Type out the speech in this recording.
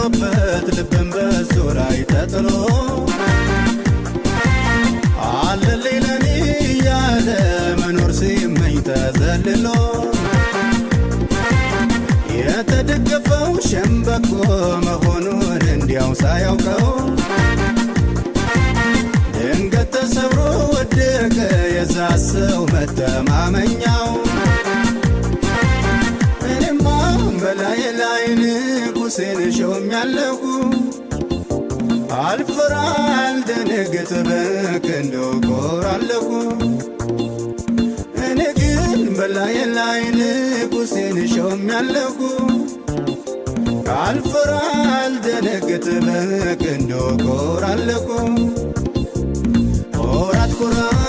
አምኖበት ልብን በሱ ላይ ተጥሎ አለልኝ ለኔ እያለ መኖር ሲመኝ ተዘልሎ የተደገፈው ሸምበቆ መሆኑን እንዲያው ሳያውቀው ድንገት ተሰብሮ ወደቀ የዛ ሰው መተማመኛው። እኔማ በላይ ላይ ንጉሴን ሾሜያለሁ፣ አልፈራ አልደነግጥ በክንዱ እኮራለሁ። እኔ ግን በላይ ላይ ንጉሴን ሾሜያለሁ፣ አልፈራ አልደነግጥ በክንዱ እኮራለሁ። ኮራት ኮራት።